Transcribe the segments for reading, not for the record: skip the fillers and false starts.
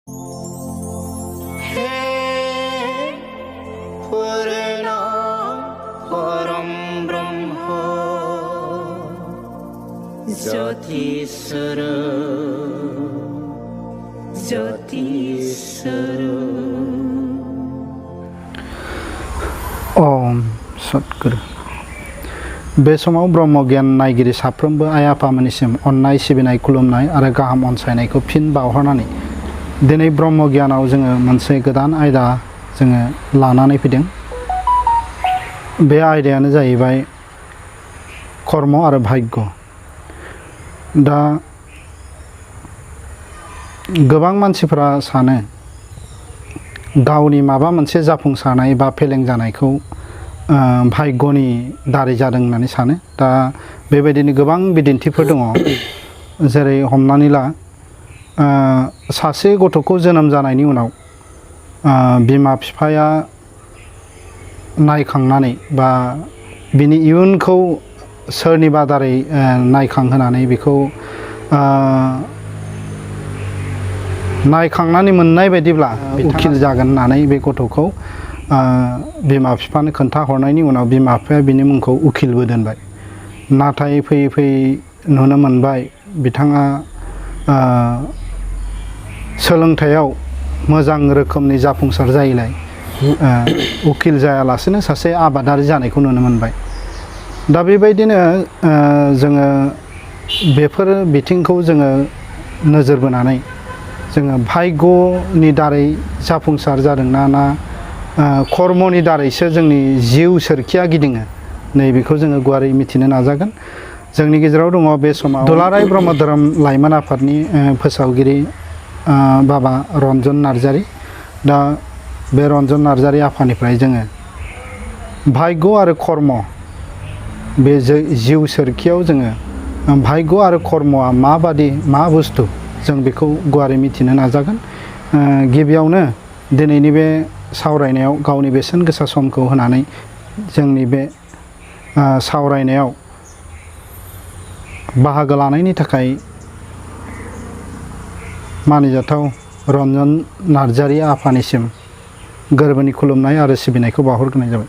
ओम सतगुरु बे समाव ब्रह्म गियान नायगिरि साफ्रोमबो आइ आफामोननिसिम अननाय सिबिनाय खुलुमनाय आरो गाहाम अनसायनायखौ फिन बावहरनानै दिनै ब्रह्म गियानाव जोङो मोनसे गोदान आयदा जोङो लानानै फैदों। बे आयदायानो जाहैबाय कर्म आरो भाग्य। दा गोबां मानसिफोरा सानो गावनि माबा मोनसे जाफुंसारनाय बा फेलें जानायखौ भाग्यनि दारै जादों होननानै सानो। दा बेबायदिनो गोबां बिदिन्थिफोर दङ। जेरै हमनानै ला सासे गथ'खौ जोनोम जानायनि उनाव बिमा बिफाया नायखांनानै बा बिनि इयुनखौ सोरनिबा दारै नायखांहोनानै बेखौ नायखांनानै मोननाय बायदिब्ला उखिल जागोन होननानै बे गथ'खौ बिमा बिफानो खोन्थाहरनायनि उनाव बिमा बिफाया बिनि मुंखौ उखिलबो दोनबाय। नाथाय फैयै फैयै नुनो मोनबाय बिथाङा सोलोंथायाव मोजां रोखोमनि जाफुंसार जायैलाय उखिल जायालासेनो सासे आबादारि जानायखौ नुनो मोनबाय। दा बेबायदिनो जोङो बेफोर बिथिंखौ जोङो नोजोर बोनानै जोङो भाग्यनि दारै जाफुंसार जादोंना ना कर्मनि दारैसो जोंनि जिउ सोरखिया गिदिङो नैबेखौ जोङो गुवारै मिथिनो नाजागोन। जोंनि गेजेराव दङ बे समाव दुलाराय ब्रह्म धोरोम लाइमोन आफादनि फोसावगिरि बाबा रन्जन नार्जारी। दा बे रन्जन नार्जारी आफानिफ्राय जोङो भाग्य आरो कर्म बे जिउ सोरखियाव जोङो भाग्य आरो कर्मआ माबादि मा बुस्थु जों बेखौ गुवारै मिथिनो नाजागोन। गिबियावनो दिनैनि बे सावरायनायाव गावनि बेसेन गोसा समखौ होनानै जोंनि बे सावरायनायाव बाहागो लानायनि थाखाय मानिजाथाव रन्जन नार्जारी आफानिसिम गोरबोनि खुलुमनाय आरो सिबिनायखौ बावहरग्रोनाय जाबाय।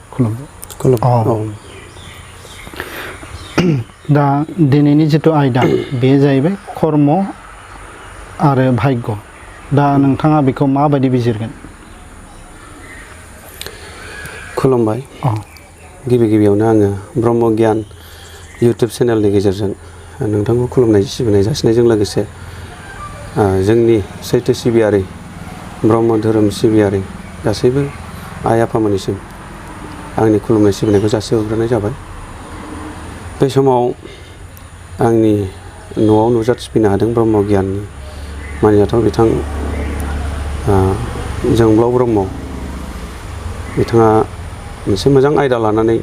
दा दिनैनि जिथु आयदा बे जाहैबाय कर्म आरो भाग्य। दा नोंथाङा बेखौ माबायदि बिजिरगोन? खुलुमबाय। गिबि गिबियावनो आङो ब्रह्म गियान इउटुब चेनेलनि गेजेरजों नोंथांखौ खुलुमनाय सिबिनाय जासिनायजों लोगोसे जोंनि सैथो सिबियारि ब्रह्म धोरोम सिबियारि गासैबो आइ आफामोननिसिम आंनि खुलुमनाय सिबिनायखौ जासिहरग्रोनाय जाबाय। बे समाव आंनि न'आव नुजाथिफैनो हादों ब्रह्म गियाननि मानिजाथाव बिथां जोंब्लाव ब्रह्म। बिथाङा मोनसे मोजां आयदा लानानै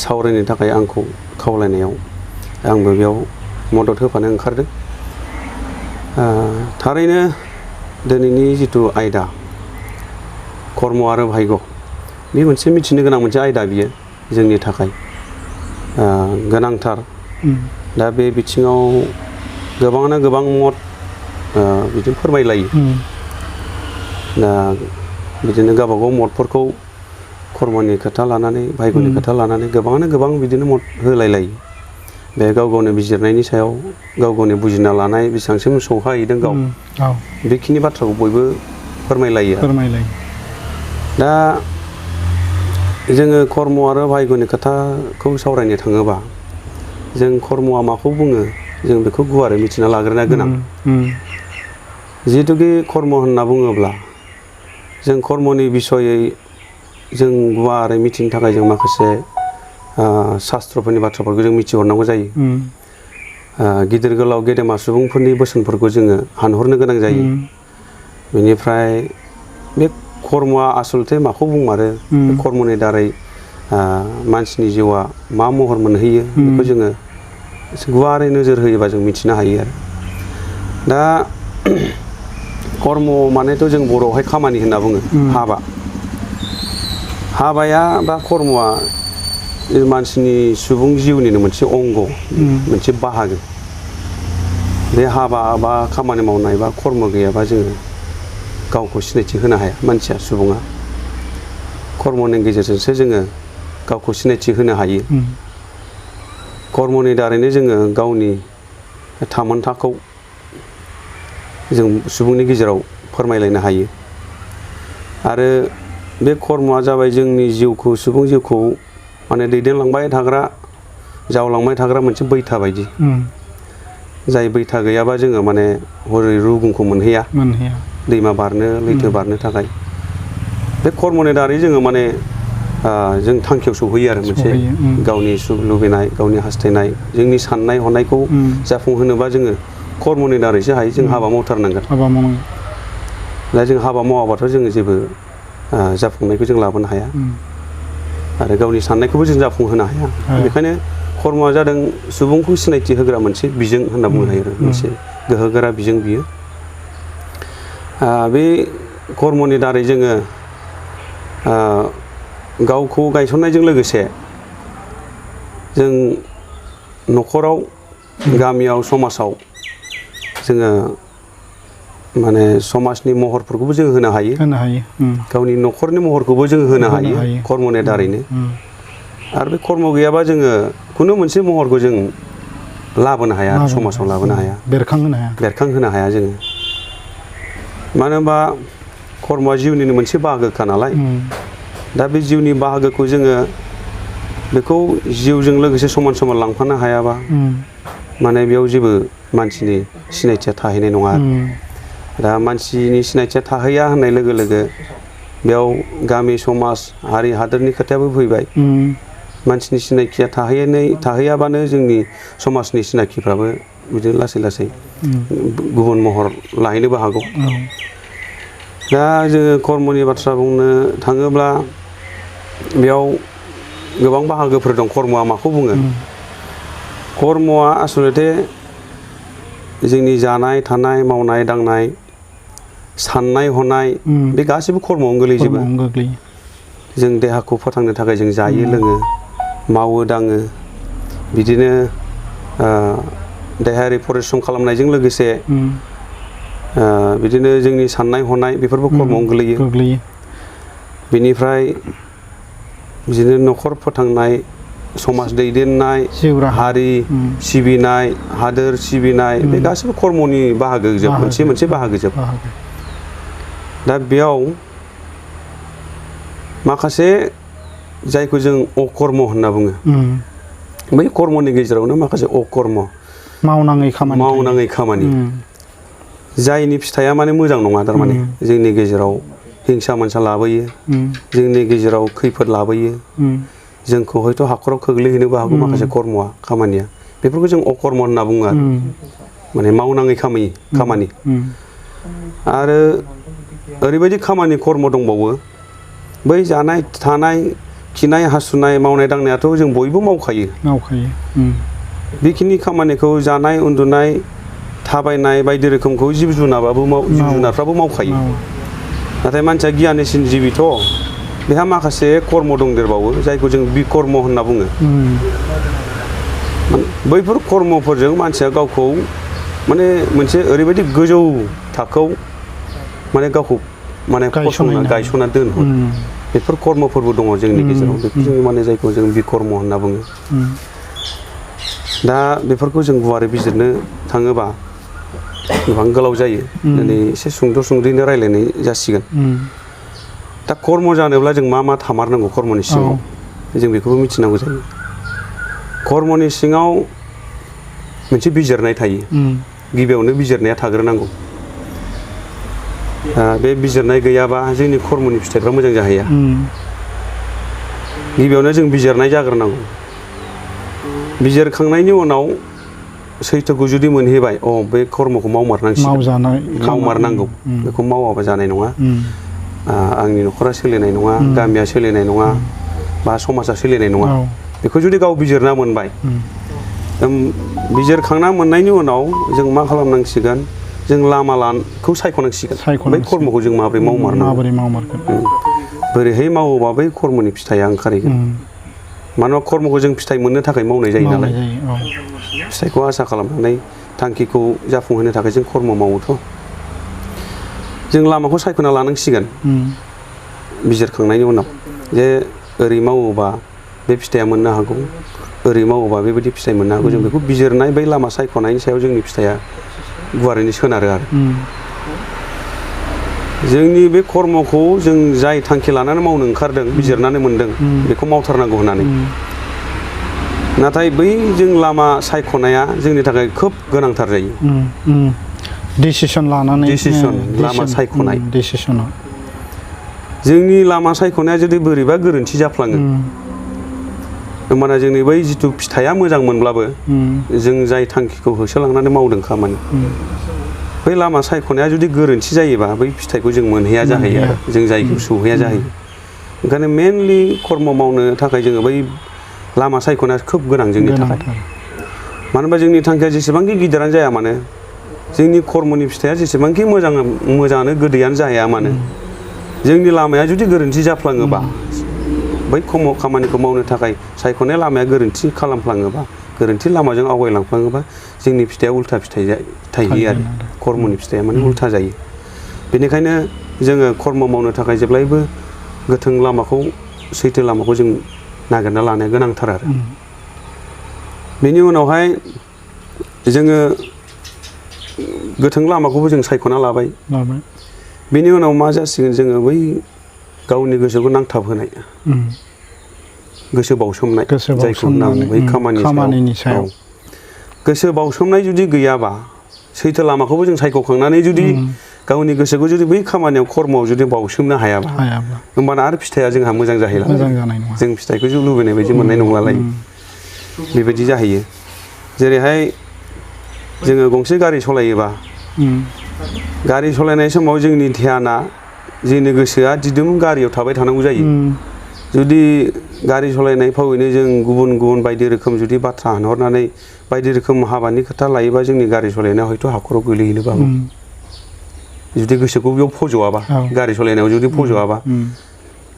सावरायनो थाखाय आंखौ खावलायनायाव आंबो बेयाव मदद होफानो ओंखारदों। थारैनो दिनैनि जिथु आयदा कर्म आरो भाग्य बे मोनसे मिथिनो गोनां मोनसे आयदा बियो जोंनि थाखाय गोनांथार। दा बे बिथिङाव गोबाङानो गोबां मत बिदिनो फोरमायलायो। दा बिदिनो गावबागाव मतफोरखौ कर्मनि खोथा लानानै भाग्यनि खोथा लानानै गोबाङानो गोबां बिदिनो मत होलायलायो। बे गाव गावनि बिजिरनायनि सायाव गाव गावनि बुजिना लानाय बेसेबांसिम सौहाहैदों गाव बेखिनि बाथ्राखौ बयबो फोरमायलायो। दा जोङो कर्म आरो भाग्यनि खोथाखौ सावरायनो थाङोबा जों कर्मआ माखौ बुङो जों बेखौ गुवारै मिथिना लाग्रोनाया गोनां। जिहेतुकि कर्म होनना बुङोब्ला जों कर्मनि बिसयै जों गुवारै मिथिनो थाखाय जों माखासे शास्त्रफोरनि बाथ्राफोरखौ जों मिथिहरनांगौ जायो। गिदिर गोलाव गेदेमा सुबुंफोरनि बोसोनफोरखौ जोङो हानहरनो गोनां जायो। बेनिफ्राय बे कर्मआ आसलथे माखौ बुंमारो कर्मनि दारै मानसिनि जिउआ मा महर मोनहैयो बेखौ जोङो गुवारै नोजोर होयोबा जों मिथिनो हायो आरो। दा कर्म मानेथ' जों बर'आवहाय खामानि होनना बुङो। हाबाया बा कर्मआ मानसिनि सुबुं जिउनिनो मोनसे अंग, मोनसे बाहागो। बे हाबा बा खामानि मावनाय बा कर्म गैयाबा जोङो गावखौ सिनायथि होनो हाया मानसिया सुबुङा कर्मनि गेजेरजोंसो जोङो गावखौ सिनायथि होनो हायो कर्मनि दारैनो जोङो गावनि थामोनथाखौ जों सुबुंनि गेजेराव फोरमायलायनो हायो आरो बे कर्मआ जाबाय जोंनि जिउखौ सुबुं जिउखौ माने दैदेनलांबाय थाग्रा जावलांबाय थाग्रा मोनसे बैथा बायदि जाय बैथा गैयाबा जोङो माने हरै रुगुंखौ मोनहैया दैमा बारनो लैथो बारनो थाखाय बे कर्मनि दारै जोङो माने जों थांखियाव सौहैयो आरो मोनसे गावनि सुख लुबैनाय गावनि हास्थायनाय जोंनि साननाय हनायखौ जाफुंहोनोबा जोङो कर्मनि दारैसो हायो जों हाबा मावथारनांगोन दा जों हाबा मावाबाथ' जोङो जेबो जाफुंनायखौ जों लाबोनो हाया आरो गावनि साननायखौबो जों जाफुंहोनो हाया बेखायनो कर्मआ जादों सुबुंखौ सिनायथि होग्रा मोनसे बिजों होनना बुंनो हायो आरो मोनसे गोहोगोरा बिजों बियो बे कर्मनि दारै जोङो गावखौ गायसननायजों लोगोसे जों न'खराव गामियाव समाजाव जोङो माने समाजनि महरफोरखौबो जों होनो हायो गावनि न'खरनि महरखौबो जों होनो हायो कर्मनि दारैनो आरो बे कर्म गैयाबा जोङो खुनु मोनसे महरखौ जों लाबोनो हाया समाजाव लाबोनो हाया बेरखांहोनो हाया जोङो मानो होनबा कर्मआ जिउनिनो मोनसे बाहागोखा नालाय दा बे जिउनि बाहागोखौ जोङो बेखौ जिउजों लोगोसे समान समान लांफानो हायाबा माने बेयाव जेबो मानसिनि सिनायथिया थाहैनाय नङा दा मानसिनि सिनायथिया थाहैया होननाय लोगो लोगो बेयाव गामि समाज हारि हादोरनि खोथायाबो फैबाय मानसिनि सिनायथिया थाहैयाबानो जोंनि समाजनि सिनायथिफ्राबो बिदिनो लासै लासै गुबुन महर लाहैनोबो हागौ दा जोङो कर्मनि बाथ्रा बुंनो थाङोब्ला बेयाव गोबां बाहागोफोर दं कर्मआ माखौ बुङो कर्मआ आसलथे जोंनि जानाय थानाय मावनाय दांनाय साननाय हनाय बे गासैबो कर्मआवनो गोलैजोबो जों देहाखौ फोथांनो थाखाय जों जायो लोङो मावो दाङो बिदिनो देहायारि परिश्रम खालामनायजों लोगोसे बिदिनो जोंनि साननाय हनाय बेफोरबो कर्मआवनो गोलैयो बेनिफ्राय बिदिनो न'खर फोथांनाय समाज दैदेननाय हारि सिबिनाय हादोर सिबिनाय बे गासैबो कर्मनि बाहागो जोब मोनसे बाहागो जोब दा बेयाव माखासे जायखौ जों अकर्म होनना बुङो बै कर्मनि गेजेरावनो माखासे अकर्म मावनाङै खामानि जायनि फिथाइया माने मोजां नङा थारमाने जोंनि गेजेराव हिंसा मोनसा लाबोयो जोंनि गेजेराव खैफोद लाबोयो जोंखौ हयथ' हाखराव खोख्लैहैनोबो हागौ माखासे कर्मआ खामानिया बेफोरखौ जों अकर्म होनना बुङो आरो माने मावनाङै खामानि आरो ओरैबायदि खामानि कर्म दंबावो बै जानाय थानाय खिनाय हासुनाय मावनाय दांनायाथ' जों बयबो मावखायो बेखिनि खामानिखौ जानाय उन्दुनाय थाबायनाय बायदि रोखोमखौ जिब जुनारफ्राबो मावखायो नाथाय मानसिया गियानिसिन जिबिथ' बेहा माखासे कर्म दंदेरबावो जायखौ जों बिकर्म होनना बुङो बैफोर कर्मफोरजों मानसिया गावखौ माने मोनसे ओरैबायदि गोजौ थाखोआव माने गावखौ माने गायसनना दोनहरो बेफोर कर्मफोरबो दङ जोंनि गेजेराव बेखौ जों माने जायखौ जों बिकर्म होनना बुङो दा बेफोरखौ जों गुवारै बिजिरनो थाङोबा गोबां गोलाव जायो दिनै एसे सुंद'यैनो रायज्लायनाय जासिगोन दा कर्म जानोब्ला जों मा थामारनांगौ कर्मनि सिङाव जों बेखौबो मिथिनांगौ जायो कर्मनि सिङाव मोनसे बिजिरनाय थायो गिबियावनो बिजिरनाया थाग्रोनांगौ बे बिजिरनाय गैयाबा जोंनि कर्मनि फिथाइफ्रा मोजां जाहैया गिबियावनो जों बिजिरनाय जाग्रोनांगौ बिजिरखांनायनि उनाव सैथोखौ जुदि मोनहैबाय बे कर्मखौ मावमारनांगौ बेखौ मावाबा जानाय नङा आंनि न'खरा सोलिनाय नङा गामिया सोलिनाय नङा बा समाजा सोलिनाय नङा बेखौ जुदि गाव बिजिरना मोनबाय बिजिरखांना मोननायनि उनाव जों मा खालामनांसिगोन जों लामाखौ सायख'नांसिगोन बै कर्मखौ जों माबोरै मावमारगोन बोरैहाय मावोबा बै कर्मनि फिथाइया ओंखारहैगोन मानोना कर्मखौ जों फिथाइ मोननो थाखाय मावनाय जायो नालाय फिथाइखौ आसा खालामनानै थांखिखौ जाफुंहोनो थाखाय जों कर्म मावोथ' जों लामाखौ सायख'ना लानांसिगोन बिजिरखांनायनि उनाव जे ओरै मावोबा बे फिथाइया मोननो हागौ, ओरै मावोबा बेबायदि फिथाइ मोननो हागौ। जों बेखौ बिजिरनाय बै लामा सायख'नायनि सायाव जोंनि फिथाइया गुवारैनो सोनारो आरो जोंनि बे कर्मखौ जों जाय थांखि लानानै मावनो ओंखारदों, बिजिरनानै मोनदों बेखौ मावथारनांगौ होननानै। नाथाय बै जों लामा सायख'नाया जोंनि थाखाय खोब गोनांथार जायो। डिसिसन लानानै लामा सायख'नाय डिसिसना जोंनि लामा सायख'नाया जुदि बोरैबा गोरोन्थि जाफ्लाङो होमबाना जोंनि बै जिथु फिथाइया मोजां मोनब्लाबो जों जाय थांखिखौ होसोलांनानै मावदों खामानि, बै लामा सायख'नाया जुदि गोरोन्थि जायोबा बै फिथाइखौ जों मोनहैया जाहैयो आरो जों जायगायाव सौहैया जाहैयो। ओंखायनो मेनलि कर्म मावनो थाखाय जोङो बै लामा सायख'नाया खोब गोनां जोंनि थाखाय। मानो होनबा जोंनि थांखिया जेसेबांखि गिदिरानो जाया मानो, जोंनि कर्मनि फिथाइया जेसेबांखि मोजाङानो गोदैयानो जाया मानो, जोंनि लामाया जुदि गोरोन्थि जाफ्लाङोबा, बै खामानिखौ मावनो थाखाय सायख'नाय लामाया गोरोन्थि खालामफ्लाङोबा, गोरोन्थि लामाजों आवगायलांफ्लाङोबा जोंनि फिथाइया उल्था फिथाइ थाहैयो आरो कर्मनि फिथाइया माने उल्था जायो। बेनिखायनो जोङो कर्म मावनो थाखाय जेब्लायबो गोथों लामाखौ, सैथो लामाखौ जों नागिरना लानाया गोनांथार आरो बेनि उनावहाय जोङो गोथों लामाखौबो जों सायख'ना लाबाय। बेनि उनाव मा जासिगोन, जोङो बै गावनि गोसोखौ नांथाब होनाय, गोसो बाउसोमनाय जायखौ होनना बुङो बै खामानिनि सायाव गोसो बाउसोमनाय जुदि गैयाबा, सैथो लामाखौबो जों सायख'खांनानै जुदि गावनि गोसोखौ जुदि बै खामानियाव कर्मआव जुदि बाउसोमनो हायाबा होमबाना आरो फिथाइया जोंहा मोजां जाहैला, जों फिथाइखौ जों लुबैनाय बायदि मोननाय नंलालाय, बेबायदि जाहैयो। जेरैहाय जोङो गंसे गारि सालायोबा, गारि सालायनाय समाव जोंनि ध्याना, जोंनि गोसोआ दिदोम गारियाव थाबाय थानांगौ जायो। जुदि गारि सालायनाय फावैनो जों गुबुन गुबुन बायदि रोखोम जुदि बाथ्रा होनहरनानै बायदि रोखोम हाबानि खोथा लायोबा जोंनि गारि सालायनाया हयथ' हाखराव गोलैहैनोबो हागौ। जुदि गोसोखौ बेयाव फज'आबा, गारि सालायनायाव जुदि फज'आबा,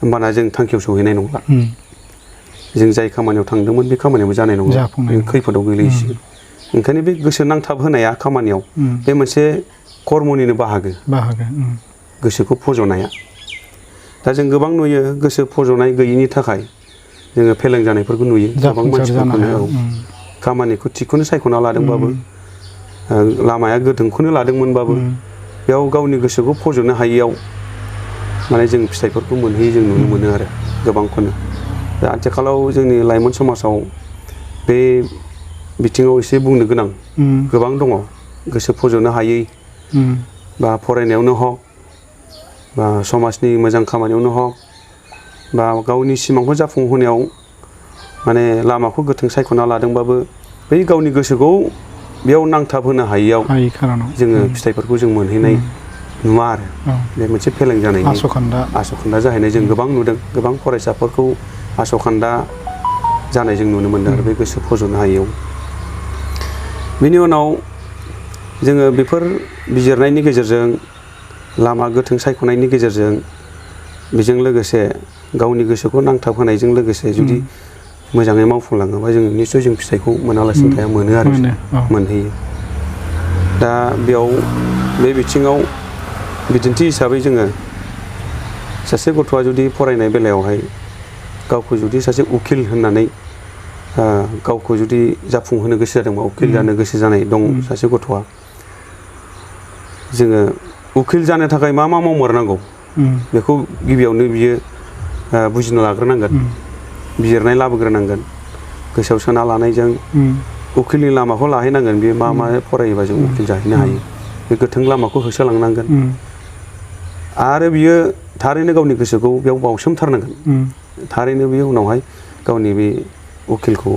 होमबाना जों थांखियाव सहैनाय नंला। जों जाय खामानियाव थांदोंमोन बे खामानियावबो जानाय नंला, खैफोदाव गोलैहैसिगोन। ओंखायनो बे गोसो नांथाब होनाया खामानियाव बे मोनसे कर्मनिनो बाहागो, गोसोखौ फज'नाया। दा जों गोबां नुयो गोसो फज'नाय गैयिनि थाखाय जोङो फेलें जानायफोरखौ नुयो। गोबां मानसिफोरखौनो खामानिखौ थिगखौनो सायख'ना लादोंबाबो, लामाया गोथोंखौनो लादोंमोनबाबो, बेयाव गावनि गोसोखौ फज'नो हायियाव माने जों फिथाइफोरखौ मोनहैयो, जों नुनो मोनो आरो गोबांखौनो। दा आथिखालाव जोंनि लाइमोन समाजाव बे बिथिङाव एसे बुंनो गोनां गोबां दङ। गोसो फज'नो हायै, बा फरायनायावनो हक, बा समाजनि मोजां खामानियावनो हक, बा गावनि सिमांखौ जाफुंहोनायाव माने लामाखौ गोथों सायख'ना लादोंबाबो बै गावनि गोसोखौ बेयाव नांथाब होनो हायियाव जोङो फिथाइफोरखौ जों मोनहैनाय नुवा आरो बे मोनसे फेलें जानायनि आसखान्दा जाहैनाय जों गोबां नुदों। गोबां फरायसाफोरखौ आसखान्दा जानाय जों नुनो मोनदों आरो बे गोसो फज'नो हायियाव। बेनि उनाव जोङो बेफोर बिजिरनायनि गेजेरजों, लामा गोथों सायख'नायनि गेजेरजों, बेजों लोगोसे गावनि गोसोखौ नांथाब होनायजों लोगोसे जुदि मोजाङै मावफुंलाङोबा जोङो निस्सय जों फिथाइखौ मोनालासिनो थाया, मोनो आरो मोनहैयो। दा बेयाव बे बिथिङाव बिदिन्थि हिसाबै जोङो सासे गथ'आ जुदि फरायनाय बेलायावहाय गावखौ जुदि सासे उकिल होननानै गावखौ जुदि जाफुंहोनो गोसो जादोंबा, उकिल जानो गोसो जानाय दं सासे गथ'आ, जोङो उकिल जानो थाखाय मा मा मावमारनांगौ बेखौ गिबियावनो बियो बुजिना लाग्रोनांगोन, बिजिरनाय लाबोग्रोनांगोन। गोसोआव सोना लानायजों उकिलनि लामाखौ लाहैनांगोन। बेयो मा मा फरायोबा जों उकिल जाहैनो हायो, बे गोथों लामाखौ होसोलांनांगोन। आरो बियो थारैनो गावनि गोसोखौ बेयाव बाउसोमथारनांगोन। थारैनो बियो उनावहाय गावनि बे उकिलखौ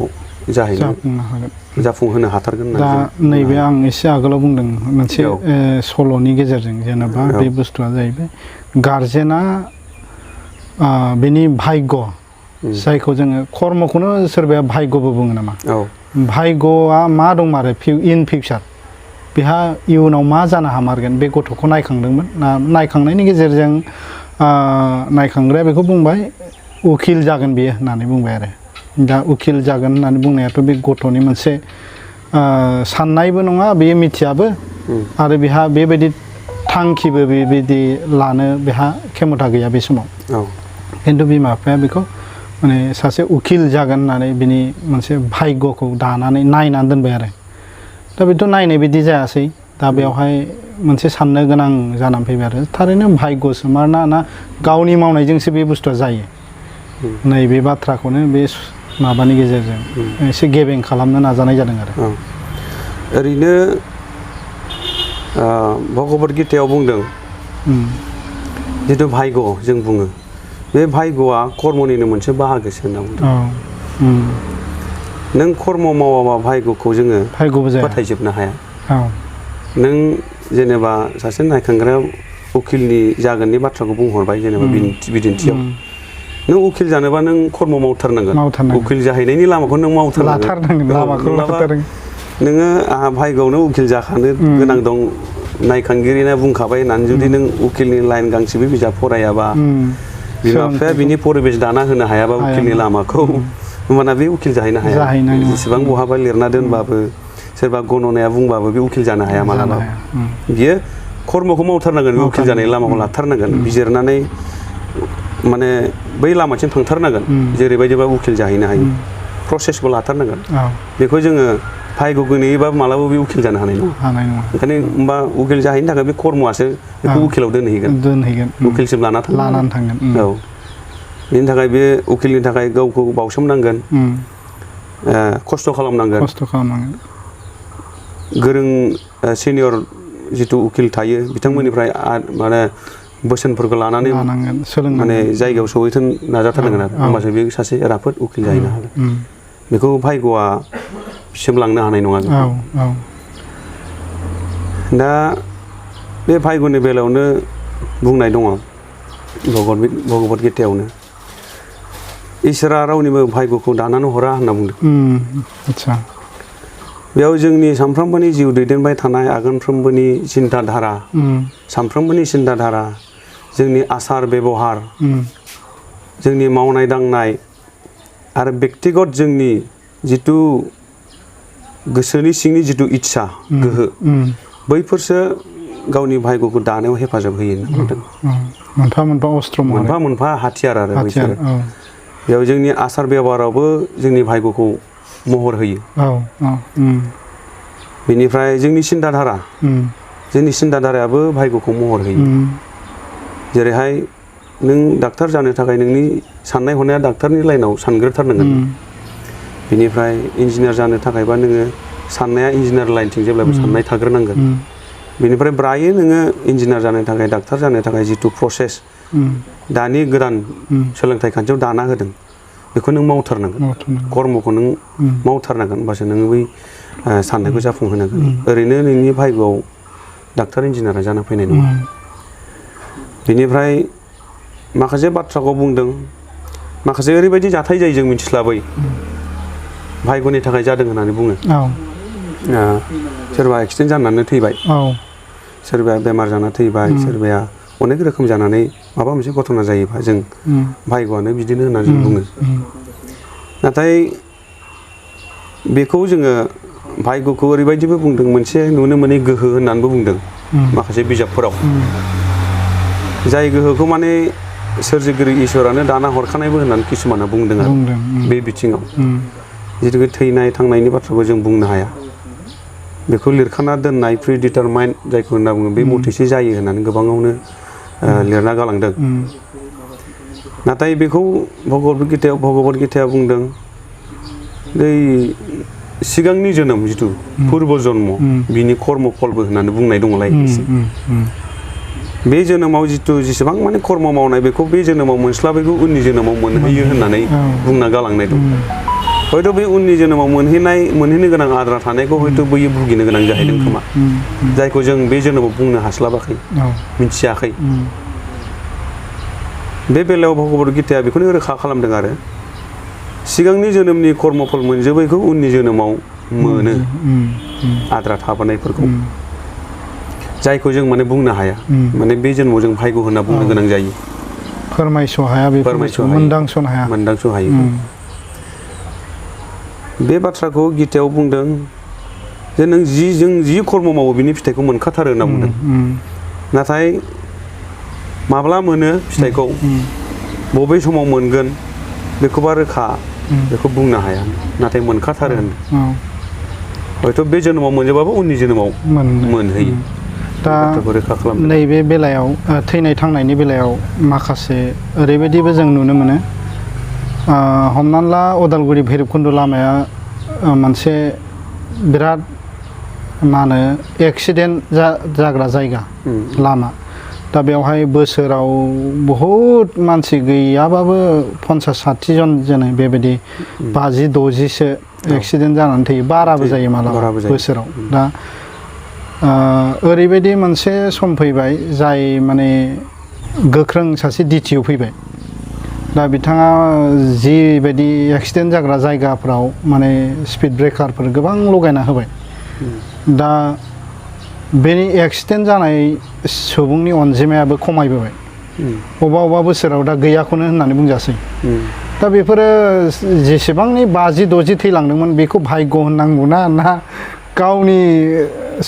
जाफुंहोनो हाथारगोन। दा नैबे आं एसे आगोलाव बुंदों मोनसे सल'नि गेजेरजों, जेनेबा बे बुस्थुआ जाहैबाय गारजेना बेनि भाग्य, जायखौ जोङो कर्मखौनो सोरबाया भाग्यबो बुङो नामा। भाग्यआ मा दंमारो इन फिउचार, बेहा इयुनाव मा जानो हामारगोन बे गथ'खौ नायखांदोंमोन। नायखांनायनि गेजेरजों नायखांग्राया बेखौ बुंबाय उकिल जागोन बियो होननानै बुंबाय आरो। दा उकिल जागोन होननानै बुंनायाथ' बे गथ'नि मोनसे साननायबो नङा, बेयो मिथियाबो, आरो बेहा बेबायदि थांखिबो बेबायदि लानो बेहा खेमथा गैया बे समाव औ खिन्थु बिमा बिफाया बेखौ माने सासे उकिल जागोन होननानै बिनि मोनसे भाग्यखौ दानानै नायनानै दोनबाय आरो दा बेथ' नायनाय बायदि जायासै दा बेवहाय मोनसे साननो गोनां जानानै फैबाय आरो थारैनो भाग्यसो ना गावनि मावनायजोंसो बे बुस्थुआ जायो नैबे बाथ्राखौनो बे माबानि गेजेरजों एसे गेबें खालामनो नाजानाय जादों आरो ओरैनो भगबत गीतायाव बुंदों जिथु भाग्य जों बुङो बे भाग्यआ कर्मनिनो मोनसे बाहागोसो होनना बुंदों नों कर्म मावाबा भाग्यखौ जोङो फोथायजोबनो हाया नों जेनेबा सासे नायखांग्रा उकिलनि जागोननि बाथ्राखौ बुंहरबाय जेनेबा बिदिन्थियाव नों उकिल जानोबा नों कर्म मावथारनांगोन उकिल जाहैनायनि लामाखौ नों मावथारनांगोन नोङो आंहा भाग्यआवनो उकिल जाखानो गोनां दं नायखांगिरिना बुंखाबाय होननानै जुदि नों उकिलनि लाइन गांसेबो बिजाब फरायाबा बिमा बिफाया बिनि परिबेस दाना होनो हायाबा उकिलनि लामाखौ होमबाना बे उकिल जाहैनो हाया जेसेबां बहाबा लिरना दोनबाबो सोरबा गणनाया बुंबाबो बे उकिल जानो हाया मालाबा बियो कर्मखौ मावथारनांगोन बे उकिल जानायनि लामाखौ लाथारनांगोन बिजिरनानै माने बै लामासिम थांथारनांगोन जेरैबायदिबा उकिल जाहैनो हायो प्रसेसखौ लाथारनांगोन बेखौ जोङो भाग्य गैयैबा मालाबा बे उकिल जानो हानाय नङा ओंखायनो होमबा उकिल जाहैनो थाखाय बे कर्मआसो बेखौ उकिलाव दोनहैगोन उकिलसिम लानानै थांगोन औ बेनि थाखाय बे उकिलनि थाखाय गावखौ बावसोमनांगोन खस्थ' खालामनांगोन गोरों सिनियर जिथु उकिल थायो बिथांमोननिफ्राय माने बोसोनफोरखौ लानानै माने जायगायाव सहैथों नाजाथारनांगोन आरो होमबासो बे सासे राफोद उकिल जाहैनो हागोन बेखौ भाग्यआ सिमलांनो हानाय नङा दा बे भाग्यनि बेलायावनो बुंनाय दङ भगबत गीतायावनो इसोरा रावनिबो भाग्यखौ दानानै हरा होनना बुंदों बेयाव जोंनि सानफ्रोमबोनि जिउ दैदेनबाय थानाय आगानफ्रोमबोनि सिन्ताधारा सानफ्रोमबोनि सिन्ताधारा जोंनि आसार बेबहार जोंनि मावनाय दांनाय आरो बेक्तिगत जोंनि जिथु गोसोनि सिंनि जिथु इच्छा गोहो बैफोरसो गावनि भाग्यखौ दानायाव हेफाजाब होयो होनना बुंदों मोनफा मोनफा हाथियार आरो बैसोरो बेयाव जोंनि आसार बेबहारावबो जोंनि भाग्यखौ महर होयो बेनिफ्राय जोंनि सिन्ताधारायाबो भाग्यखौ महर होयो जेरैहाय नों डाक्टार जानो थाखाय नोंनि साननाय हनाया डाक्टारनि लाइनाव सानग्रोथारनांगोन बेनिफ्राय इन्जिनियार जानो थाखायबा नोङो साननाया इन्जिनियार लाइनथिं जेब्लाबो साननाय थाग्रोनांगोन बेनिफ्राय ब्रायै नोङो इन्जिनियार जानो थाखाय डाक्टार जानो थाखाय जिथु प्रसेस दानि गोदान सोलोंथाइ खान्थियाव दाना होदों बेखौ नों मावथारनांगोन कर्मखौ नों मावथारनांगोन होमबासो नोङो बै साननायखौ जाफुंहोनांगोन ओरैनो नोंनि भाग्यआव डाक्टार इन्जिनियारा जाना फैनाय नङा बेनिफ्राय माखासे बाथ्राखौ बुंदों माखासे ओरैबायदि जाथाय जायो जों मिथिस्लाबै भाग्यनि थाखाय जादों होननानै बुङो सोरबा एक्सिडेन्ट जानानै थैबाय सोरबाया बेमार जाना थैबाय सोरबाया अनेक रोखोम जानानै माबा मोनसे घटना जायोबा जों भाग्यआनो बिदिनो होनना जों बुङो नाथाय बेखौ जोङो भाग्यखौ ओरैबायदिबो बुंदों मोनसे नुनो मोनै गोहो होननानैबो बुंदों माखासे बिजाबफोराव जाय गोहोखौ माने सोरजिगिरि इसोरानो दाना हरखानायबो होननानै किसुमाना बुंदों आरो बे बिथिङाव जितु थैनाय थांनायनि बाथ्राखौ जों बुंनो हाया बेखौ लिरखाना दोननाय प्रिडिटारमाइन्ड जायखौ होनना बुङो बे मथेसो जायो होननानै गोबाङावनो लिरना गालांदों नाथाय बेखौ भगबत गीताया बुंदों बै सिगांनि जोनोम जिथु पुर्ब जन्म बिनि कर्म फलबो होननानै बुंनाय दङलाय बे जोनोमाव जिथु जेसेबां माने कर्म मावनाय बेखौ बे जोनोमाव मोनस्लाबैखौ उननि जोनोमाव मोनहैयो होननानै बुंना गालांनाय दं हयथ' बे उननि जोनोमाव मोनहैनो गोनां आद्रा थानायखौ हयथ' बैयो भुगिनो गोनां जाहैदों खोमा जायखौ जों बे जोनोमाव बुंनो हास्लाबाखै मिथियाखै बे बेलायाव भगबत गीताया बेखौनो रोखा खालामदों आरो सिगांनि जोनोमनि कर्मफल मोनजोबैखौ उननि जोनोमाव मोनो आद्रा थाबोनायफोरखौ जायखौ जों माने बुंनो हाया माने बे जोनोमाव जों भाग्य होनना बुंनो गोनां जायो फोरमायस' हाया मोनदांस'नो हाया बे बाथ्राखौ गीतायाव बुंदों जे नों जों जि कर्म मावो बिनि फिथाइखौ मोनखाथारो होनना बुंदों नाथाय माब्ला मोनो फिथाइखौ बबे समाव मोनगोन बेखौबा रोखा बेखौ बुंनो हाया नाथाय मोनखाथारो होनो हयथ' बे जोनोमाव मोनजोबाबो उननि जोनोमाव मोनहैयो दा रोखा खालामो नैबे बेलायाव थैनाय थांनायनि बेलायाव माखासे ओरैबायदिबो जों नुनो मोनो हमनानै ला उदालगुरि भैरबकुन्द लामाया मोनसे बिराद मा होनो एक्सिडेन्ट जाग्रा जायगा लामा दा बेवहाय बोसोराव बहुद मानसि गैयाबाबो 50-60 जन जोनो बेबायदि 50-60सो एक्सिडेन्ट जानानै थैयो बाराबो जायो मालाबा बोसोराव दा ओरैबायदि मोनसे सम फैबाय जाय माने गोख्रों सासे DTO फैबाय दा बिथाङा जिबायदि एक्सिडेन्ट जाग्रा जायगाफ्राव माने स्पिड ब्रेकारफोर गोबां लगायना होबाय दा बेनि एक्सिडेन्ट जानाय सुबुंनि अनजिमायाबो खमायबोबाय अबेबा बोसोराव दा गैयाखौनो होननानै बुंजासै दा बेफोरो जेसेबांनि 50-60 थैलांदोंमोन बेखौ भाग्य होननांगौना ना गावनि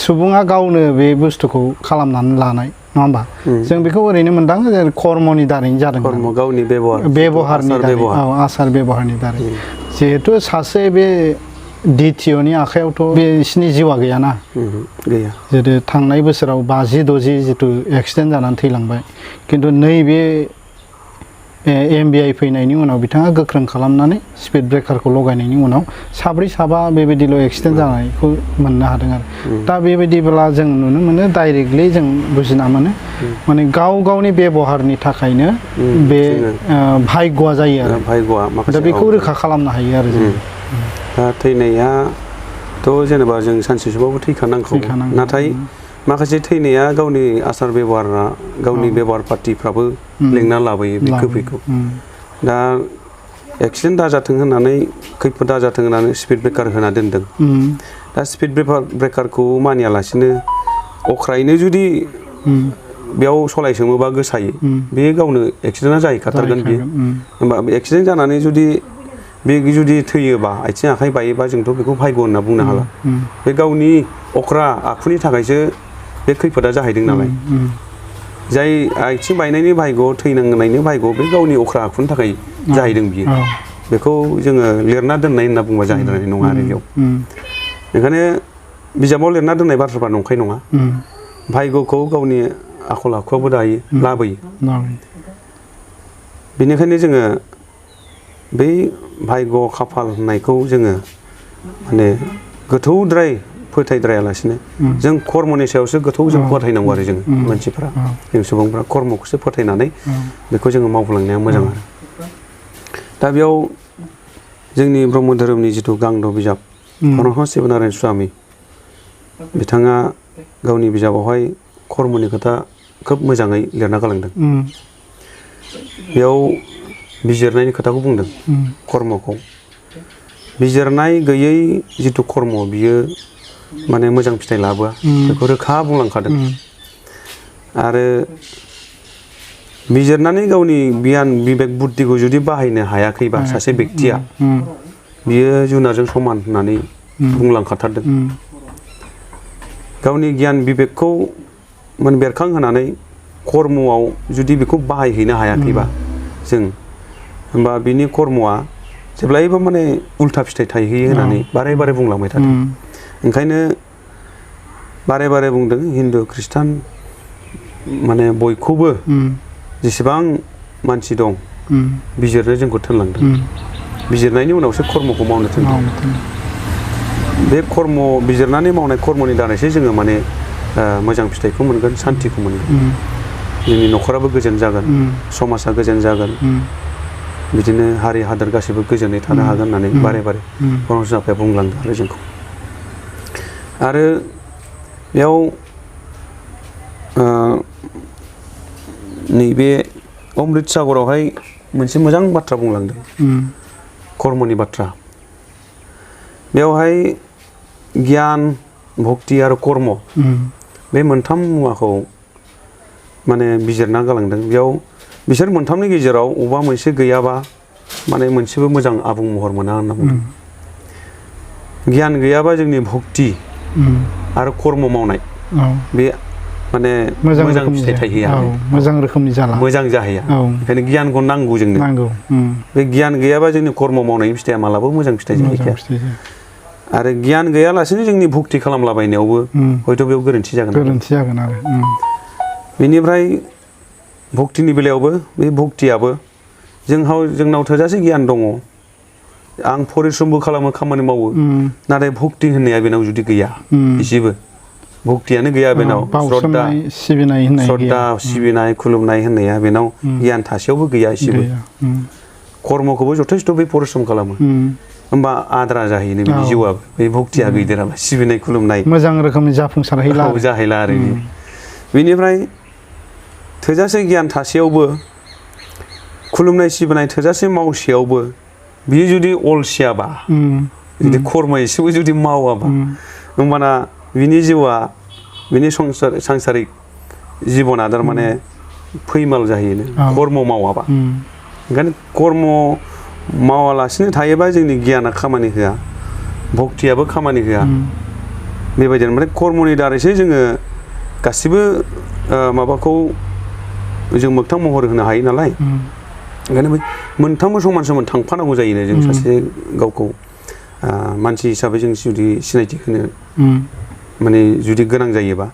सुबुङा गावनो बे बुस्थुखौ खालामनानै लानाय नङा होमबा जों बेखौ ओरैनो मोनदाङो जे कर्मनि दारैनो जादों गावनि बेबहारनि दारै आसार बेबहारनि दारै जिहेथु सासे बे DTOनि आखायावथ' बिसिनि जिउआ गैयाना गैया जेरै थांनाय बोसोराव 50-60 जिथु एक्सिडेन्ट जानानै थैलांबाय खिन्थु नैबे MBI फैनायनि उनाव बिथाङा गोख्रों खालामनानै स्पिड ब्रेकारखौ लगायनायनि उनाव 7 बेबायदिल' एक्सिडेन्ट जानायखौ मोननो हादों आरो दा बेबायदिब्ला जों नुनो मोनो डाइरेक्टलि जों बुजिना मोनो माने गावनि बेबहारनि थाखायनो बे भाग्यआ जायो आरो दा बेखौ रोखा खालामनो हायो आरो जों दा थैनायाथ' जेनेबा जों सानसे समावबो थैखानांगौ नाथाय माखासे थैनाया गावनि आसार बेबहारा गावनि बेबहार पार्टिफ्राबो लेंना लाबोयो बे खैफोदखौ दा एक्सिडेन्ट दाजाथों होननानै खैफोद दाजाथों होननानै स्पिड ब्रेकार होना दोनदों दा स्पिड ब्रेकारखौ मानियालासिनो अख्रायैनो जुदि बेयाव सलायसोमोबा गोसायै बे गावनो एक्सिडेन्टआ जाहैखाथारगोन बियो होमबा एक्सिडेन्ट जानानै जुदि थैयोबा आथिं आखाइ बायोबा जोंथ' बेखौ भाग्य होनना बुंनो हाला बे गावनि अख्रा आखुनि थाखायसो बे खैफोदा जाहैदों नालाय जाय आथिं बायनायनि भाग्य थैनांनायनि भाग्य बे गावनि अख्रा आखुनि थाखाय जाहैदों बियो बेखौ जोङो लिरना दोननाय होनना बुंबा जाहैनाय नङा आरो बेयाव बेखायनो बिजाबाव लिरना दोननाय बाथ्राफ्रा नंखाय नङा भाग्यखौ गावनि आखल आखुआबो दायो लाबोयो बेनिखायनो जोङो बै भाग्य खाफाल होननायखौ जोङो माने गोथौद्राय फोथायद्रायालासिनो जों कर्मनि सायावसो गोथौ जों फोथायनांगौ आरो जोङो मानसिफ्रा जों सुबुंफ्रा कर्मखौसो फोथायनानै बेखौ जोङो मावलांनाया मोजां आरो दा बेयाव जोंनि ब्रह्म धोरोमनि जिथु गांद' बिजाब परमहंस शिबनारायण स्वामी बिथाङा गावनि बिजाबावहाय कर्मनि खोथा खोब मोजाङै लिरना गालांदों बेयाव बिजिरनायनि खोथाखौ बुंदों कर्मखौ बिजिरनाय गैयै जिथु कर्म बियो माने मोजां फिथाइ लाबोआ बेखौ रोखा बुंलांखादों आरो बिजिरनानै गावनि गियान बिबेक बुद्धिखौ जुदि बाहायनो हायाखैबा सासे बेक्तिया बियो जुनारजों समान होननानै बुंलांखाथारदों गावनि गियान बिबेकखौ माने बेरखांहोनानै कर्मआव जुदि बेखौ बाहायहैनो हायाखैबा जों होमबा बिनि कर्मआ जेब्लायबो माने उल्था फिथाइ थायहैयो होननानै बारे बारे बुंलांबाय थादों ओंखायनो बारे बारे बुंदों हिन्दु ख्रिस्टान माने बयखौबो जेसेबां मानसि दं बिजिरनो जोंखौ थोनलांदों बिजिरनायनि उनावसो कर्मखौ मावनो थोनदों बे कर्म बिजिरनानै मावनाय कर्मनि दारैसो जोङो माने मोजां फिथाइखौ मोनगोन सान्तिखौ मोनगोन जोंनि न'खराबो गोजोन जागोन समाजा गोजोन जागोन बिदिनो हारि हादोर गासैबो गोजोनै थानो हागोन होननानै बारे बारे परमहंस आफाया बुंलांदों आरो जोंखौ आरो बेयाव नैबे अमृत सागरावहाय मोनसे मोजां बाथ्रा बुंलांदों कर्मनि बाथ्रा बेवहाय गियान भक्ति आरो कर्म बे मोनथाम मुवाखौ माने बिजिरना गालांदों बेयाव बिसोर मोनथामनि गेजेराव अबा मोनसे गैयाबा माने मोनसेबो मोजां आबुं महर मोना होनना बुंदों गियान गैयाबा जोंनि भक्ति आरो कर्म मावनाय बे माने मोजां मोजां रोखोमनि फिथाइ थायहैया औ मोजां रोखोमनि जाला मोजां जाहैया औ बेखायनो गियानखौ नांगौ जोंनो नांगौ बे गियान गैयाबा जोंनि कर्म मावनायनि फिथाइया मालाबाबो मोजां फिथाइ मोजां जाहैखाया फिथाइ जाया। आरो गियान गैयालासेनो जोंनि भक्ति खालामलाबायनायावबो हयथ' बेयाव गोरोन्थि जागोन गोरोन्थि जागोन आरो बेनिफ्राय भक्तिनि बेलायावबो बे भक्तियाबो जोंनाव थोजासे गियान दङ आं परिश्रमबो खालामो खामानि मावो नाथाय भक्ति होननाया बेनाव जुदि गैया एसेबो भक्तियानो गैया बेनाव बावसोमनाय सिबिनाय होननाय श्रद्धा सिबिनाय खुलुमनाय होननाया बेनाव गियान थासेयावबो गैया एसेबो कर्मखौबो जथेस्थ' बे परिश्रम खालामो होमबा आद्रा जाहैनो बिनि जिउआबो बे भक्तिया गैदेराबा सिबिनाय खुलुमनाय मोजां रोखोमनि जाफुंसारहैला जाहैला आरो बेनिफ्राय थोजासे गियान थासेयावबो खुलुमनाय सिबिनाय थोजासे मावसेयावबो बियो जुदि अलसियाबा जुदि कर्म एसेबो जुदि मावाबा होमबाना बिनि जिउआ बिनि सांसारिक जिबना थारमाने फैमाल जाहैनो कर्म मावाबा ओंखायनो कर्म मावालासिनो थायोबा जोंनि गियाना खामानि होआ भक्तियाबो खामानि होआ बेबायदिनो माने कर्मनि दारैसो जोङो गासिबो माबाखौ जों मोगथां महर होनो हायो नालाय ओंखायनो मोनथामबो समान समान थांफानांगौ जायोनो जों सासे गावखौ मानसि हिसाबै जों जुदि सिनायथि होनो माने जुदि गोनां जायोबा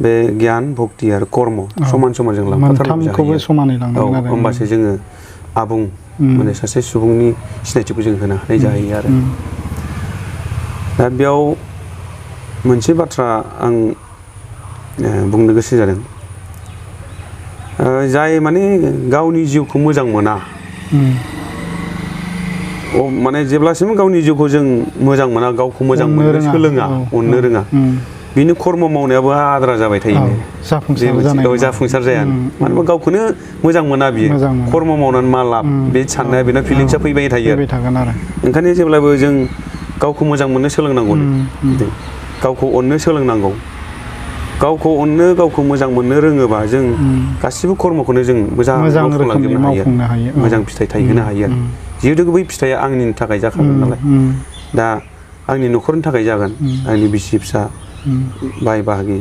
बे गियान भक्ति आरो कर्म समान समान जों मोनथामखौबो समानै लांनांगोन आरो होमबासो जोङो आबुं माने सासे सुबुंनि सिनायथिखौ जों होनो हानाय जाहैयो आरो दा बेयाव मोनसे बाथ्रा आं बुंनो गोसो जादों जाय माने गावनि जिउखौ मोजां मोना माने जेब्लासिम गावनि जिउखौ जों मोजां मोना गावखौ मोजां मोननो सोलोङा अननो रोङा बिनि कर्म मावनायाबो आद्रा जाबाय थायो जाफुंसार जाया मानो होनबा गावखौनो मोजां मोना बियो कर्म मावनानै मा लाब बे साननाया बेना फिलिंसा फैबाय थायो आरो ओंखायनो जेब्लाबो जों गावखौ मोजां मोननो सोलोंनांगौ गावखौ अननो सोलोंनांगौ गावखौ अननो गावखौ मोजां मोननो रोङोबा जों गासिबो कर्मखौनो जों मोजां मावफुंलांजोबनो हायो मोजां फिथाइ थायहोनो हायो आरो जिहेतु बै फिथाइया आंनि थाखाय जाखागोन नालाय दा आंनि न'खरनि थाखाय जागोन आंनि बिसि फिसा बाय बाहागि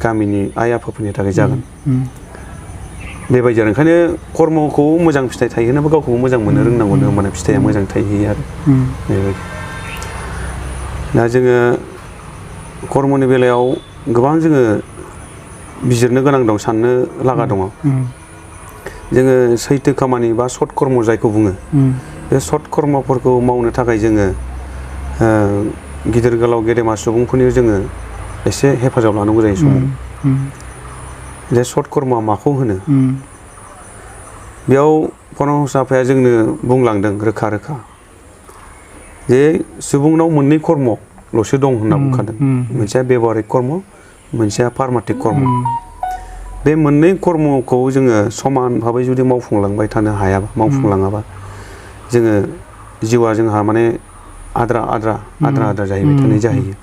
गामिनि आइ आफाफोरनि थाखाय जागोन बेबायदि आरो ओंखायनो कर्मखौ मोजां फिथाइ थायहोनोबो गावखौबो मोजां मोननो रोंनांगौनो होमबाना फिथाइया मोजां थायहैयो आरो बेबायदि दा जोङो कर्मनि बेलायाव गोबां जोङो बिजिरनो गोनां दं साननो लागा दङ जोङो सैथो खामानि बा सत कर्म जायखौ बुङो बे सत कर्मफोरखौ मावनो थाखाय जोङो गिदिर गोलाव गेदेमा सुबुंफोरनि जोङो एसे हेफाजाब लानांगौ जायो समाव जे सत कर्मआ माखौ होनो बेयाव परमहंस आफाया जोंनो बुंलांदों रोखा रोखा जे सुबुंनाव मोननै कर्मल'सो दं होनना बुंखादों मोनसेया बेबहारिक कर्म मोनसेया पारमार्थिक कर्म बे मोननै कर्मखौ जोङो समान भाबै जुदि मावफुंलांबाय थानो हायाबा मावफुंलाङाबा जोङो जिउआ जोंहा माने आद्रा जाहैबाय थानाय जाहैयो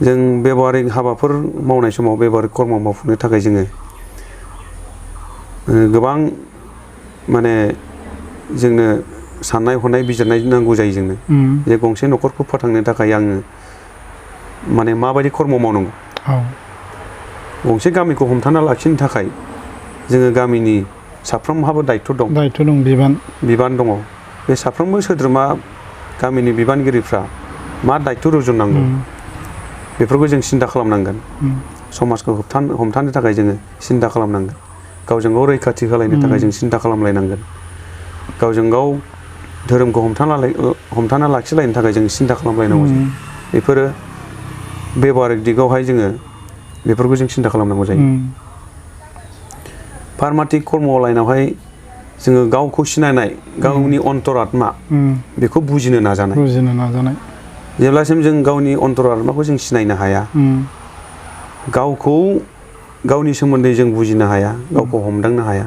जों बेबहारिक हाबाफोर मावनाय समाव बेबहारिक कर्म मावफुंनो थाखाय जोङो गोबां माने जोंनो साननाय हनाय बिजिरनाय नांगौ जायो जोंनो जे गंसे न'खरखौ फोथांनो थाखाय आङो माने माबायदि कर्म मावनांगौ गंसे गामिखौ हमथाना लाखिनो थाखाय जोङो गामिनि साफ्रोमहाबो दायित्व दं बिबान दङ बे साफ्रोमबो सोद्रोमा गामिनि बिबानगिरिफ्रा मा दायित्व रुजुननांगौ बेफोरखौ जों सिन्था खालामनांगोन समाजखौ हमथानो थाखाय जोङो सिन्था खालामनांगोन गावजों गाव रैखाथि होलायनो थाखाय जों सिन्था खालामलायनांगोन गावजों गाव धोरोमखौ हमथाना लाखिलायनो थाखाय जों सिन्था खालामलायनांगौ जायो बेफोरो बेबहारिक दिगावहाय जोङो बेफोरखौ जों सिन्था खालामनांगौ जायो पारमार्थिक कर्म लाइनावहाय जोङो गावखौ सिनायनाय गावनि अन्तरात्मा बेखौ बुजिनो नाजानाय जेब्लासिम जों गावनि अन्तरात्माखौ जों सिनायनो हाया गावखौ गावनि सोमोन्दै जों बुजिनो हाया गावखौ हमदांनो हाया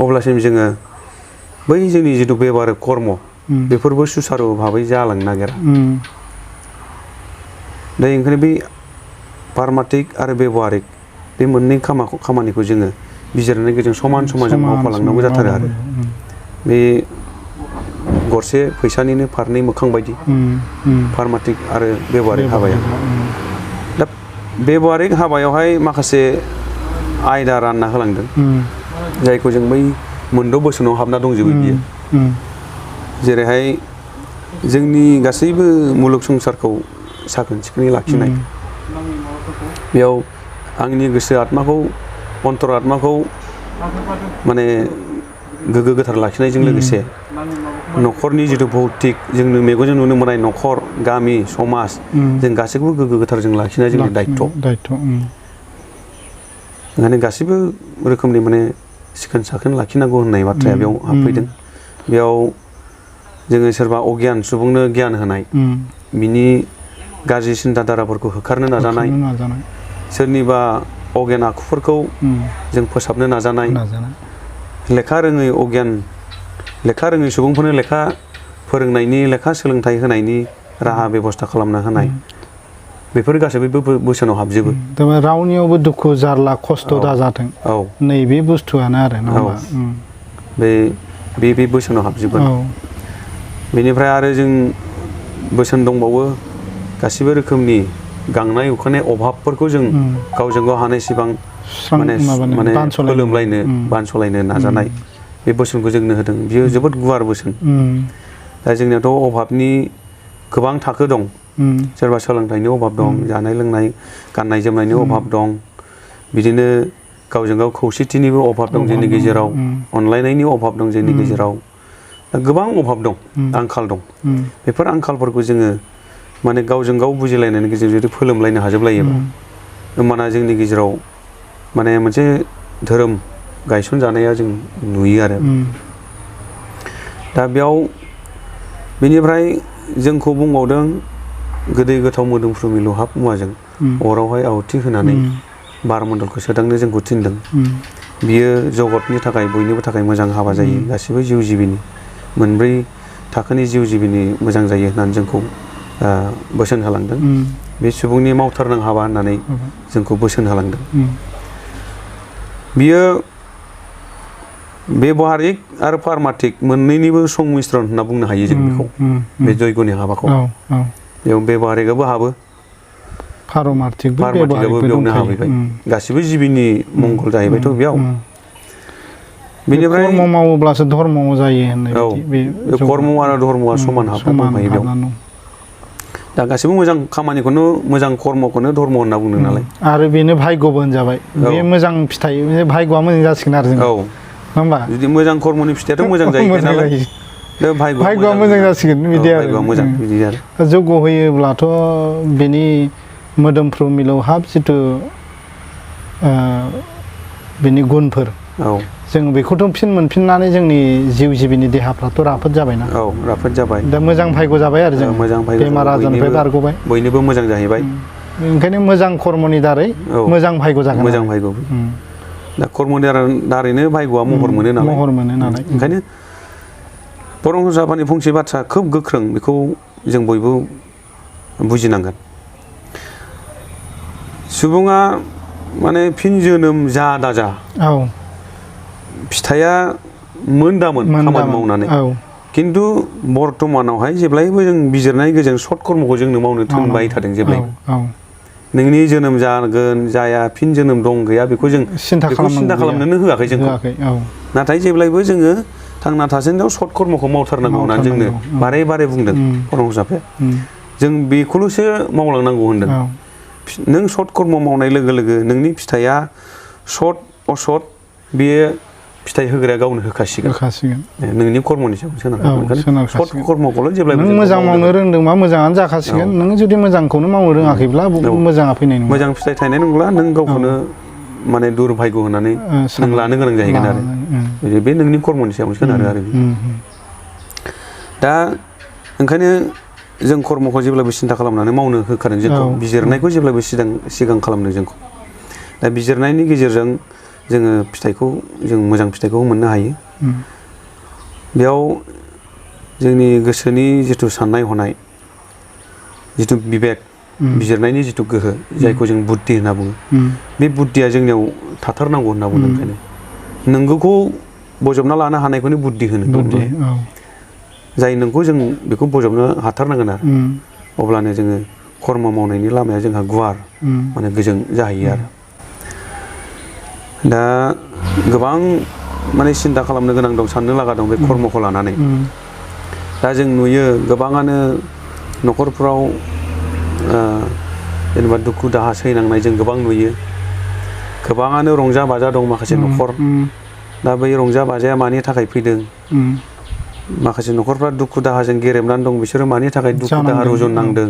अब्लासिम जोङो बै जोंनि जिथु बेबहारिक कर्म बेफोरबो सुसारु भाबै जालांनो नागिरा दा ओंखायनो बे पारमार्थिक आरो बेबहारिक बे मोननै खामानिखौ जोङो बिजिरनायनि गेजेरजों समान जों मावफालांनांगौ जाथारो आरो बे गरसे फैसानिनो फारनै मोखां बायदि पारमार्थिक आरो बेबहारिक हाबाया दा बेबहारिक हाबायावहाय माखासे आयदा रानना होलांदों जायखौ जों बै मोनद' बोसोनाव हाबना दंजोबो बियो जेरैहाय जोंनि गासैबो मुलुग संसारखौ साखोन सिखोनै लाखिनाय बेयाव आंनि गोसो आत्माखौ अन्तर आत्माखौ माने गोग्गो गोथार लाखिनायजों लोगोसे न'खरनि जिथु भौतिक जोंनो मेगनजों नुनो मोननाय न'खर गामि समाज जों गासैखौबो गोग्गो गोथार जों लाखिनाया जोंनि दायित्व ओंखायनो गासैबो रोखोमनि माने सिखोन साखोन लाखिनांगौ होननाय बाथ्राया बेयाव हाबफैदों बेयाव जोङो सोरबा अगियान सुबुंनो गियान होनाय बिनि गाज्रि सिन्था धाराफोरखौ होखारनो नाजानाय सोरनिबा अगियान आखुफोरखौ जों फोसाबनो नाजानाय लेखा रोङै अगियान लेखा रोङै सुबुंफोरनो लेखा फोरोंनायनि लेखा सोलोंथाइ होनायनि राहा बेबस्था खालामना होनाय बेफोर गासैबो बोसोनाव हाबजोबो रावनियावबो दुखु जारला खस्थ' दाजाथों नैबे बुस्थुआनो आरो नङा होमबा बे बोसोनाव हाबजोबगोन बेनिफ्राय आरो जों बोसोन दंबावो गासिबो रोखोमनि गांनाय उखैनाय अभाबफोरखौ जों गावजों गाव हानायसेबां माने फोलोमलायनो बानसलायनो नाजानाय बे बोसोनखौ जोंनो होदों बियो जोबोद गुवार बोसोन दा जोंनियावथ' अभाबनि गोबां थाखो दं सोरबा सोलोंथाइनि अभाब दं जानाय लोंनाय गाननाय जोमनायनि अभाब दं बिदिनो गावजों गाव खौसेथिनिबो अभाब दं जोंनि गेजेराव अनलायनायनि अभाब दं जोंनि गेजेराव गोबां अभाब दं आंखाल दं बेफोर आंखालफोरखौ जोङो माने गावजों गाव बुजिलायनायनि गेजेरजों जुदि फोलोमलायनो हाजोबलायोबा होमबाना जोंनि गेजेराव माने मोनसे धोरोम गायसनजानाया जों नुयो आरो दा बेयाव बेनिफ्राय जोंखौ बुंबावदों गोदै गोथाव मोदोमफ्रु मिलौहाब मुवाजों अरावहाय आहुथि होनानै बारमण्डलखौ सोदांनो जोंखौ थिनदों बियो जगतनि थाखाय बयनिबो थाखाय मोजां हाबा जायो गासिबो जिउ जिबिनि मोनब्रै थाखोनि जिउ जिबिनि मोजां जायो होननानै जोंखौ बोसोन होलांदों बे सुबुंनि मावथारनां हाबा होननानै जोंखौ बोसोन होलांदों बियो बेबहारिक आरो पारमार्थिक मोननैनिबो संमिश्रन होनना बुंनो हायो जों बेखौ बे जयग'नि हाबाखौ बेयाव बेबहारिकआबो हाबो पारमार्थिकआबो बेयावनो हाबहैबाय गासिबो जिबिनि मंगल जाहैबायथ' बेयाव बेनिफ्राय कर्म मावोब्लासो धर्म जायो होननाय बे कर्म आरो धर्मआ समान हाबना दंफायो बेयाव दा गासिबो मोजां खामानिखौनो मोजां कर्मखौनो धर्म होनना बुंदों नालाय आरो बेनो भाग्यबो होनजाबाय बे मोजां फिथाइ भाग्यआ मोजां जासिगोन आरो जों होमबा जुदि मोजां कर्मनि फिथाइयाथ' मोजां जायो नालाय भाग्यआ मोजां जासिगोन बिदि आरो मोजां बिदि आरो जग्य होयोब्लाथ' बेनि मोदोमफ्रु मिलौहाब जिथु बेनि गुनफोर जों बेखौथ' फिन मोनफिननानै जोंनि जिउ जिबिनि देहाफ्राथ' राफोद जाबायना राफोद जाबाय दा मोजां भाग्य जाबाय आरो जों मोजां भाग्य बेमार आजारनिफ्राय बारग'बाय बयनिबो मोजां जाहैबाय ओंखायनो मोजां कर्मनि दारै मोजां भाग्य जागोन मोजां भाग्य दा कर्मनि दारैनो भाग्यआ महर मोनो नालाय ओंखायनो परमहंस आफानि फंसे बाथ्रा खोब गोख्रों बेखौ जों बयबो बुजिनांगोन सुबुङा माने फिन जोनोम जा दाजा फिथाइया मोनदामोन खामानि मावनानै खिन्थु बर्तमानावहाय जेब्लायबो जों बिजिरनाय गेजेरजों सर्ट कर्मखौ जोंनो मावनो थोनबाय थादों जेब्लायबो नोंनि जोनोम जागोन जाया फिन जोनोम दं गैया बेखौ जों सिन्था खालामनोनो होआखै जोंखौ नाथाय जेब्लायबो जोङो थांना थासान्दियाव सर्ट कर्मखौ मावथारनांगौ होननानै जोंनो बारे बारे बुंदों परमहंस आफाया जों बेखौल'सो मावलांनांगौ होनदों नों सर्ट कर्म मावनाय लोगो लोगो नोंनि फिथाइया सर्ट असर्ट बेयो फिथाइ होग्राया गावनो होखासिगोन नोंनि कर्मनि सायाव सोनारगोन सर्ट कर्मखौल' जेब्लायबो नों मोजां मावनो रोंदोंबा मोजाङानो जाखासिगोन नों जुदि मोजांखौनो मावनो रोङाखैब्ला मोजाङा फैनाय नङा मोजां फिथाइ थायनाय नंला नों गावखौनो माने दुर्भाग्य होनानै नों लानो गोनां जाहैगोन आरो बे नोंनि कर्मनि सायाव सोनारो आरो दा ओंखायनो जों कर्मखौ जेब्लाबो सिन्था खालामनानै मावनो होखादों जोंखौ बिजिरनायखौ जेब्लाबो सिगां खालामदों जोंखौ दा बिजिरनायनि गेजेरजों जोङो फिथाइखौ जों मोजां फिथाइखौ मोननो हायो बेयाव जोंनि गोसोनि जिथु साननाय हनाय जिथु बिबेक बिजिरनायनि जिथु गोहो जायखौ जों बुद्धि होनना बुङो बे बुद्धिया जोंनियाव थाथारनांगौ होनना बुंदों ओंखायनो नोंगौखौ बजबना लानो हानायखौनो बुद्धि होनो जाय नोंखौ जों बेखौ बजबनो हाथारनांगोन आरो अब्लानो जोङो कर्म मावनायनि लामाया जोंहा गुवार माने गोजों जाहैयो आरो दा गोबां माने सिन्था खालामनो गोनां दं साननो लागा दं बे कर्मखौ लानानै दा जों नुयो गोबाङानो न'खरफ्राव जेनेबा दुखु दाहा सैनांनाय जों गोबां नुयो गोबाङानो रंजा बाजा दं माखासे न'खर दा बै रंजा बाजाया मानि थाखाय फैदों माखासे न'खरफ्रा दुखु दाहाजों गेरेबनानै दं बिसोरो मानि थाखाय दुखु दाहा रुजुननांदों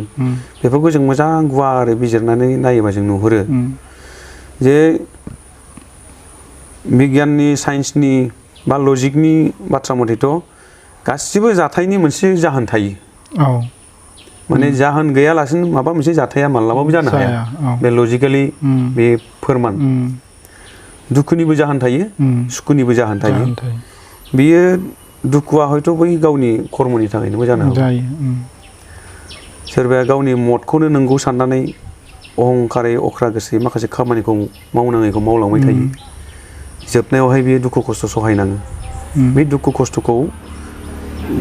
बेफोरखौ जों मोजां गुवारै बिजिरनानै नायोबा जों नुहुरो जे बिगियाननि साइन्सनि बा लजिकनि बाथ्रा मथेथ' गासिबो जाथायनि मोनसे जाहोन थायो माने जाहोन गैयालासिनो माबा मोनसे जाथाया माब्लाबाबो जानो हाया बे लजिकेलि बे फोरमान दुखुनिबो जाहोन थायो सुखुनिबो जाहोन थायो बियो दुखुआ हयथ' बै गावनि कर्मनि थाखायनोबो जानो हागौ सोरबाया गावनि मदखौनो नंगौ साननानै अहंखारै अख्रा गोसोयै माखासे खामानिखौ मावनाङैखौ मावलांबाय थायो जोबनायावहाय बियो दुखु खस्थ' सहायनाङो बे दुखु खस्थ'खौ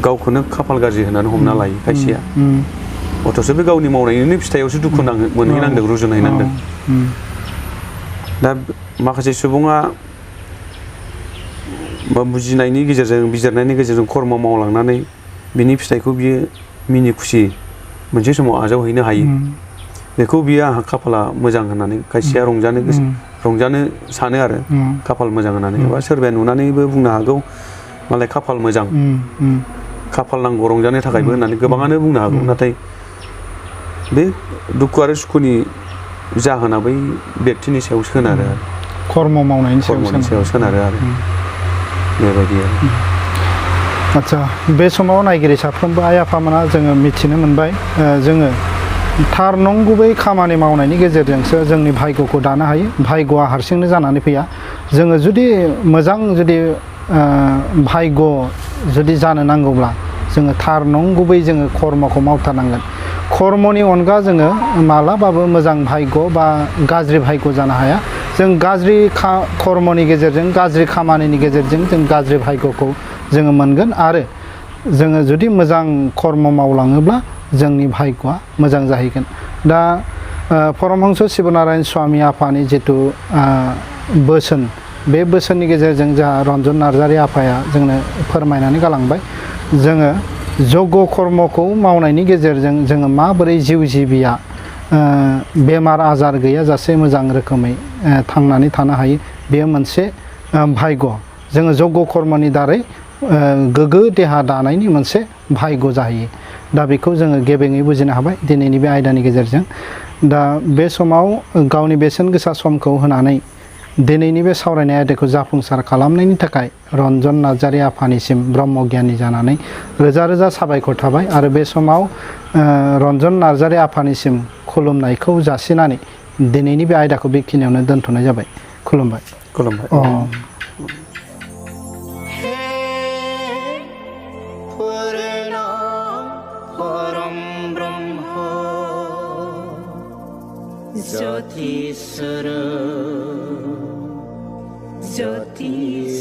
गावखौनो खाफाल गाज्रि होननानै हमना लायो खायसेया अथ'स' बे गावनि मावनायनिनो फिथाइयावसो दुखु मोनहैनांदों रुजुनहैनांदों दा माखासे सुबुङा बा बुजिनायनि गेजेरजों बिजिरनायनि गेजेरजों कर्म मावलांनानै बिनि फिथाइखौ बियो मिनि खुसि मोनसे समाव आजावहैनो हायो बेखौ बियो आंहा खाफाला मोजां होननानै खायसेया रंजानो सानो आरो खाफाल मोजां होननानै एबा सोरबाया नुनानैबो बुंनो हागौ मालाय खाफाल मोजां खाफाल नांगौ रंजानो थाखायबो होननानै गोबाङानो बुंनो हागौ नाथाय बे दुखु आरो सुखुनि जाहोना बै व्यक्तिनि सायाव सोनारो आरो कर्म मावनायनि सायाव सोनारो आरो बेबायदि आरो आदसा बे समाव नायगिरि साफ्रोमबो आइ आफामोना जोङो मिथिनो मोनबाय जोङो थार नंगुबै खामानि मावनायनि गेजेरजोंसो जोंनि भाग्यखौ दानो हायो भाग्यआ हारसिंनो जानानै फैया जोङो जुदि मोजां जुदि भाग्य जुदि जानो नांगौब्ला जोङो थार नंगुबै जोङो कर्मखौ मावथारनांगोन कर्मनि अनगा जोङो मालाबाबो मोजां भाग्य बा गाज्रि भाग्य जानो हाया जों गाज्रि कर्मनि गेजेरजों गाज्रि खामानिनि गेजेरजों जों गाज्रि भाग्यखौ जोङो मोनगोन आरो जोङो जुदि मोजां कर्म मावलाङोब्ला जोंनि भाग्यआ मोजां जाहैगोन दा परमहंस शिबनारायण स्वामी आफानि जिथु बोसोन बे बोसोननि गेजेरजों जोंहा रन्जन नार्जारि आफाया जोंनो फोरमायनानै गालांबाय जोङो जग्य कर्मखौ मावनायनि गेजेरजों जोङो माबोरै जिउ जिबिया बेमार आजार गैयाजासे मोजां रोखोमै थांनानै थानो हायो बेयो मोनसे भाग्य जोङो जग्य कर्मनि दारै गोग्गो देहा दानायनि मोनसे भाग्य जाहैयो दा बेखौ जोङो गेबेङै बुजिनो हाबाय दिनैनि बे आयदानि गेजेरजों दा बे समाव गावनि बेसेन गोसा समखौ होनानै दिनैनि बे सावरायनाय आयदाखौ जाफुंसार खालामनायनि थाखाय रन्जन नार्जारि आफानिसिम ब्रह्मगियानि जानानै रोजा रोजा साबायखर थाबाय आरो बे समाव रन्जन नार्जारि आफानिसिम खुलुमनायखौ जासिनानै दिनैनि बे आयदाखौ बेखिनियावनो दोनथ'नाय जाबाय खुलुमबाय ज्योतिस्वरूप